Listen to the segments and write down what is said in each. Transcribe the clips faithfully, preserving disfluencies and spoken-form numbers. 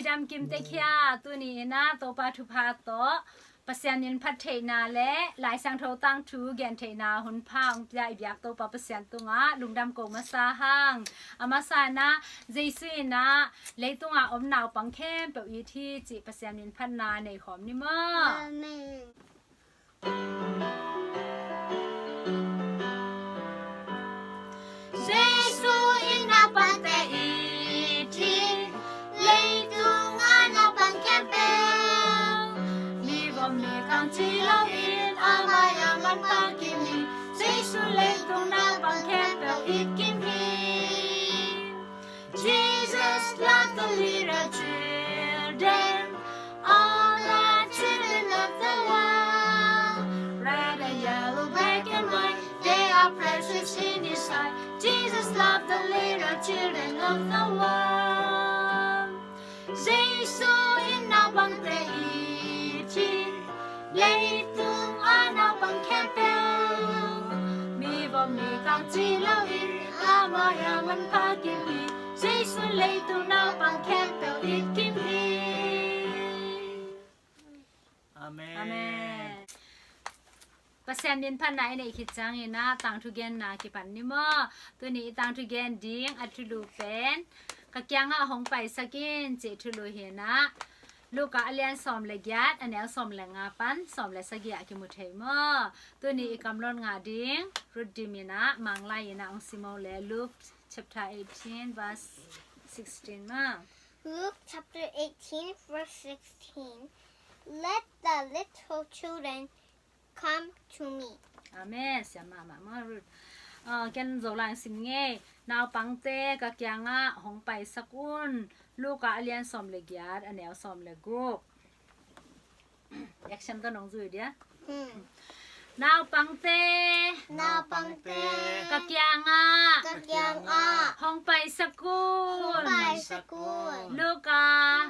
Damkim Tekhia, tuni in ah Topa thupha tawh Pasian min phat theihna le Lai Siangtho tangthu gen theihna hun pha hong pia i biak Topa Pasian tungah lungdam ko masa hang. A masa in ah Jesu in ah leitungah om naupang khempeuh it hi cih Pasian min phatna nei khawm ni maw? Amen. Jesu in naupangte it hi, leitung a naupang khempeuh. Mi vom mi kang ci lo in, a mai a man pang kim hi. Jesu leitung naupang khempeuh it kim hi. Jesus loved the little children, all the children of the world. Red and yellow, black and white, they are precious in His sight. Jesus loved the little children of the world. Jesu in naupangte it hi, leitung a naupang khempeuh. Mi vom mi kang ci lo in, a mai a man pang kim hi. Jesu leitung naupang khempeuh it kim hi. Amen. Amen. Pasian min phatna i neih khit ciangin ah tangthu genna kipan ni maw? Tuni i tangthu gen ding a thulu pen, ka kiangah hong paisak in cih thulu hi in ah, Luka a lian sawm le giat, a neu sawm le nga pan sawm le sagih ah kimu thei maw? Tuni i kamlot ngah ding Ruth Dim in ah, Manglai in ah hong sim o le, Luke chapter eighteen, verse sixteen maw? Luke chapter eighteen, verse sixteen. Let the little children come to me. Amen. Siam mahmah maw, Ruth. Ah, ken Zolai sim ngei. Naupangte ka kiangah hong paisak un. Luka a lian sawm le giat, a neu sawm le guk. Action tawh nong zui dia. Hmm. Naupangte. Naupangte. Ka kiangah. Ka kiangah. Hong paisak un. Hong paisak un. Luka.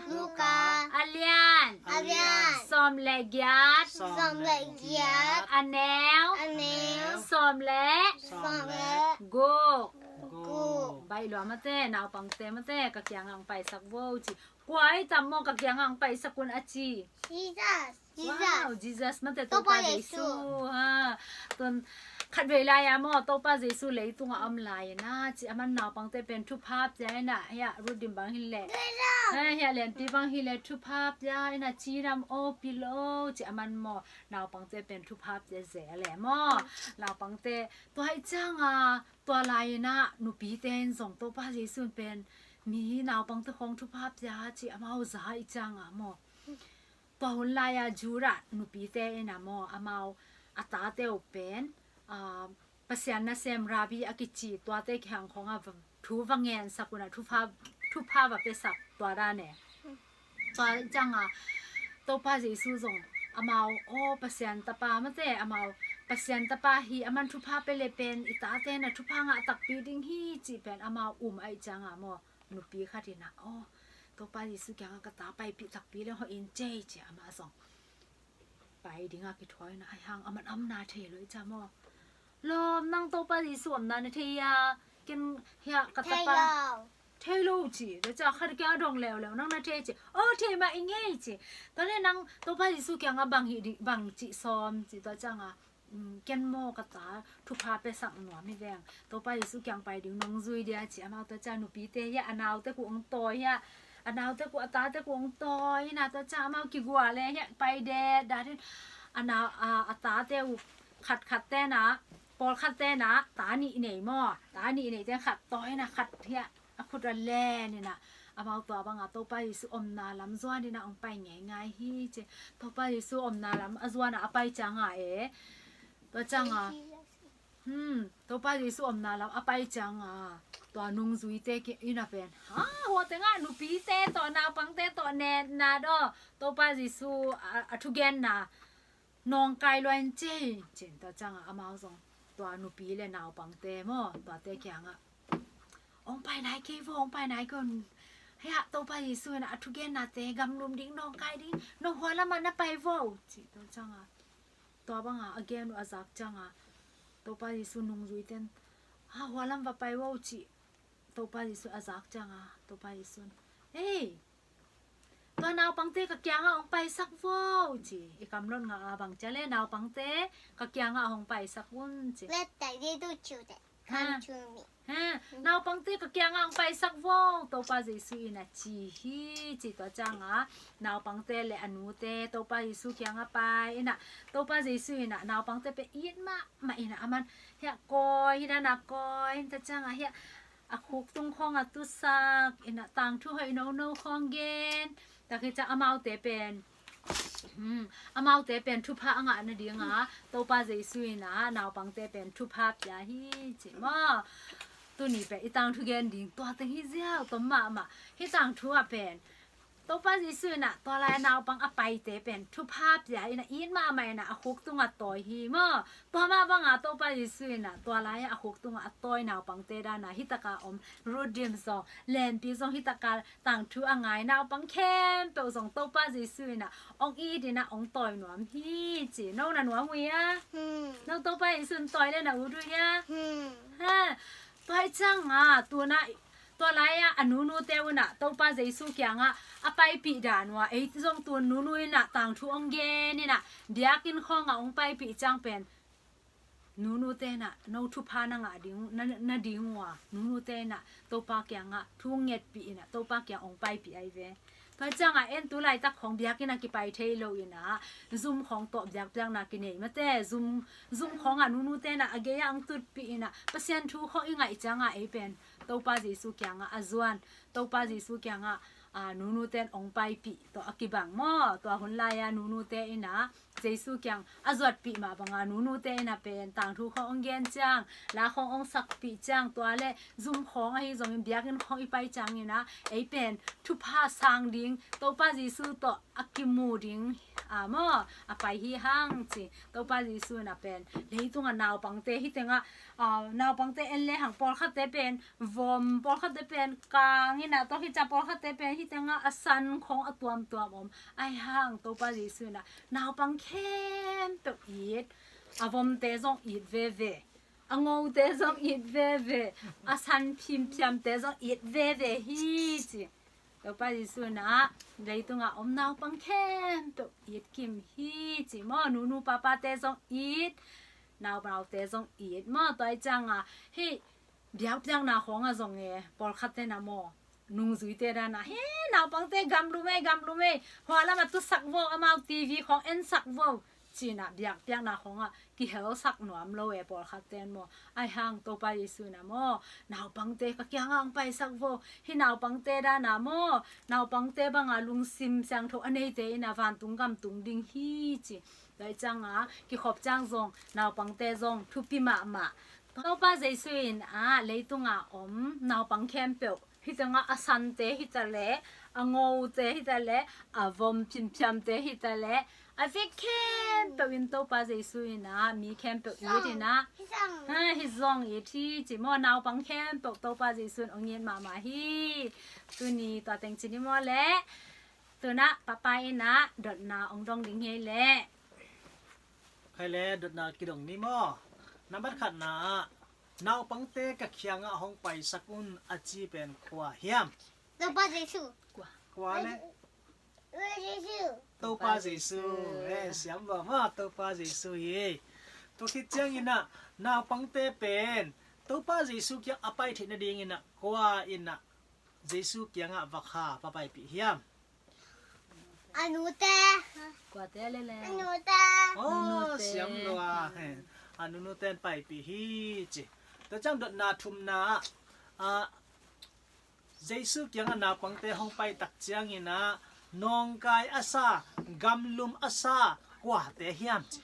Luka. A lian. A lian. Sawm le giat. Sawm le giat. A neu. A neu. Sawm le. Sawm le. Guk. Guk. Baih lua mate, naupangte mate, ka kiangah hong paisak vo ci. Kua i tam maw ka kiangah hong paisak un a ci? Jesus. Wow, Jesus. Jesus mate, Topa Jesu. Ha. Tun khatvei lai-a maw, Topa Jesu leitungah a om lai-in ah, ci a man naupangte pen thupha pia in ah, hiah Ruth Dim bang hi leh. Jesus. Ha, hiah Lianpi bang hi leh thupha pia in ah, ci nam o pil o, ci a man maw, naupangte pen thupha pia zel e maw. Naupangte, tua hi ciangah, tua lai-in ah, nupite in zong Topa Jesu pen, mi naupangte khawng thupha pia, ci amau za i ciangah maw. Tua hun lai-a Judah nupite in ah maw, amau a tate uh pen, ah, Pasian nasem Rabbi a kici tuate kiang khawngah va, thu va ngensak un ah, thupha, thupha va piasak tua dan e. Tua ciangah Topa Jesu zong amau, aw, Pasian Tapa mate, amau Pasian Tapa hi, a man thupha pia le pen i tate na thupha ngah takpi ding hi, cih pen amau um ahih ciangah maw, nupi khat in ah, aw, Topa Jesu kiangah ka ta paipih takpi leng hoih in cei, ci amah zong pai dingah kithuah in ah, ahi hang a man a omna thei lo i ci a maw. Lawm, nang Topa Jesu omna na thei a, ken hiah ka tapa. Thei lo. Thei lo ci, tua ciang khat kiangah dong leuleu, nang na thei ci. Aw, thei mah i ngei ci. Tua leh nang Topa Jesu kiangah bang hih ding, bang cih sawm ci, tua ciangah, um, ken maw ka ta thupha piasak nuam hi veng. Topa Jesu kiang pai ding nong zui dia ci, amau tua ciang nupite hiah a naute uh hong tawi hiah. A naute uh, a tate uh hong tawi in ah, tua ciang amau kigual e hiah pai det, dat in. A nau, a, a tate uh khat khat ten ah, pawlkhat ten ah, ta nih nei maw. Ta nih nei ten khat tawi in ah, khat hiah a khut a len in ah, amau tua bangah Topa Jesu omna lam zuan in ah hong pai ngeingai hi ci. Topa Jesu omna lam a zuan ah a pai ciangah e. Tua ciangah, hmm, Topa Jesu omna lam a pai ciangah, tua nungzuite ki in ah pen, ha, hua tengah nupite tawh, naupangte tawh, ne, na daw, Topa Jesu a, a thugenna nawngkai lua in cei, ci-in tua ciangah amau zong tua nupi le naupangte maw, tuate kiangah, hong pai nai kei vo, hong pai nai kei un. Hiah Topa Jesu in ah a thugennate gamlum ding, nawngkai ding, no hua lamah na pai vo, ci tua ciangah. Tua bangah a gen uh a zak ciangah, Topa Jesu nungzuite in, ha, hua lam va pai vo, ci Topa Jesu a zak ciangah, Topa Jesu in, ei, Tua naupangte ka kiangah hong paisak vo ci. I kamlot ngah a bang cia le naupangte ka kiangah hong paisak un ci. Let the little children come to me. Ha, naupangte ka kiangah hong paisak vo, Topa Jesu in a ci hi ci. Tua ciangah naupangte le a nute Topa Jesu kiangah pai in a, Topa Jesu in a naupangte pen it mahmah in a, aman hiah kawi hi dan a kawi in, tua ciangah hiah a khuk tung khawng a tusak in a, tangthu hoih nono khawng gen. Tua khit ciang amaute pen, hmm, amaute pen thupha a ngah nading a Topa Jesu in a naupangte pen thupha pia hi ci maw. Tuni pen i tangthu gen ding tua teng hi ziau, tom mahmah. Hih tangthu ah pen Topa Jesu in a tua lai naupang a paite pen thupha pia in a, it mahmah in a, a khuk tung a tawi hi maw. Tua mah bang a Topa Jesu in a tua lai a khuk tung a tawi naupangte dan a, hi tak a om Redeem zong, Lenpi zong, hi tak a tangthu a ngai naupang khempeuh zong Topa Jesu in a hong it in a hong tawi nuam hi ci. No na nuam uh hia? Hmm. No Topa Jesu in tawi le na ut uh hia? Hmm. Ha. Tua ciangah tu-in a, tua lai-ah a nunute un a Topa Jesu kiangah a paipih dan uh a, ei zong tu-in nunu in a tangthu hong gen in a, biakinn khawngah hong paipih ciang pen nunute in a no thupha na ngah ding, na, na ding uh a, nunute in a Topa kiangah thu ngetpih in a Topa kiang hong paipih ahi ve. Tua ciangah en tu laitak khawng biakinn ah kipai thei lo in a, zum khawng tawh biakpiakna kinei mate, zum, zum khawngah nunute in a a gei-ah hong tutpih in a, Pasian thu khawng i ngaih ciangah ei pen Topa Jesu kiangah a zuan, Topa Jesu kiangah, a, nunute in hong paipih tawh a kibang maw. Tua hun lai-ah nunute in a Jesu kiang a zuatpih mah bangah nunute in a pen tangthu khawng hong gen ciang, la khawng hong sakpih ciang, tua le zum khawng ahi zongin biakinn khawng i pai ciangin a ei pen thupha sang ding, Topa Jesu tawh a kimu ding, a, maw, a pai hi hang ci. Topa Jesu in a pen leitungah naupangte hi tengah, a, naupangte en le hang, pawlkhatte pen vom, pawlkhatte pen kang in a, tua khit ciang pawlkhatte pen hi tengah a san khawng a tuamtuam om. Ahi hang Topa Jesu in a naupang khempeuh it, a vomte zong it veve, a ngote zong it veve, a san phimphiamte zong it veve hi ci. Topa Jesu in a leitungah om naupang khempeuh it kim hi ci maw. Nunu papate zong it, naunaute zong it maw. Tua ahih ciangah hih biakpiakna khawngah zong e, pawlkhatte in a maw, nungzuite dan a, he, naupangte gamlum ei, gamlum ei, hua lamah tusak vo, amau TV khawng ensak vo, ci-in a biakpiakna khawngah kihelsak nuam lo e, pawlkhatte in maw. Ahi hang Topa Jesu in a maw, naupangte ka kiangah hong paisak vo, hih naupangte dan a maw, naupangte bangah lungsim siangtho a neite in a vantung gam tung ding hi ci. Tua ahih ciangah kikhop ciang zong naupangte zong thupi mahmah. Topa Jesu in a leitungah om naupang khempeuh, hi tengah a sante hi ta leh, a ngote hi ta leh, a vom phimphiamte hi ta leh, a vek khempeuh in Topa Jesu in a mi khempeuh it in a, hi zong, ha, hi zong it hi ci maw. Naupang khempeuh Topa Jesu in hong it mahmah hi. Tuni tua teng ci ni maw leh. Tu-in a papa in a dotna hong dong ding hi leh. Khai le, dotna kidong ni maw. Nambat khatna ah, naupangte ka kiangah hong paisak un a ci pen kua hiam? Topa Jesu. Kua? Kua le? Topa Jesu. Topa Jesu. Eh, siam lua maw, Topa Jesu hi. Tua khit ciangin a naupangte pen Topa Jesu kiang a pai theih nadingin a kua in a Jesu kiangah va kha, va paipih hiam? A nute. Kuate le le. A nute. Oh, nute. Siam lua. He. A nunute in paipih hi ci. Tua ciang dotna thumna ah, a, Jesu kiangah naupangte hong pai tak ciangin a nawngkai a sa, gamlum a sa kuate hiam ci?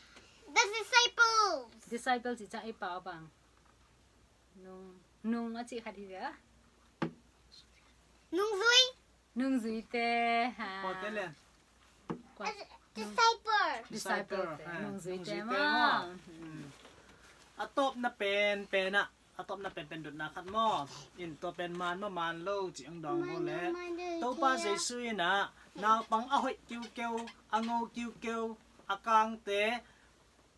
The disciples. Disciple ci ciang i pau bang. Nung, nung a cih khat hi ve a. Nungzui. Nungzuite, ha. Kuate le. Kua? Disciple. Disciple, disciple te, ha, nungzuite, nungzuite maw. Maw. Hmm. A tawpna pen, pen ah, a tawpna pen, pen dotna khat maw. In tua pen man maw, man lo cih hong dawng vo le. Man lo, man lo, Topa Jesu in a naupang a hoih kiukeu, a ngo kiukeu, a kangte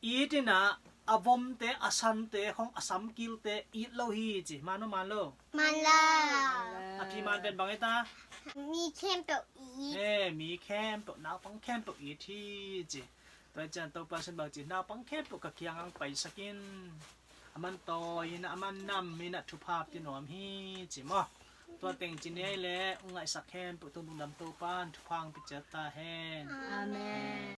it in a, a vomte, a sante khawng, a samkilte it lo hi ci. Man maw, man lo? Man lo. A phi man pen bang hi ta? Mi khempeuh it. He, mi khempeuh, naupang khempeuh it hi ci. Tua ciang Topa Jesu'n bang ci, naupang khempeuh ka kiang ang paisak in. Aman tawi in, aman nam in, thupha pia nuam hi ci maw. Tua teng ci ni ei leh, hong ngaihsak khempeuh tungtung dam Topa'n thupha hong pia ciat ta hen. Amen.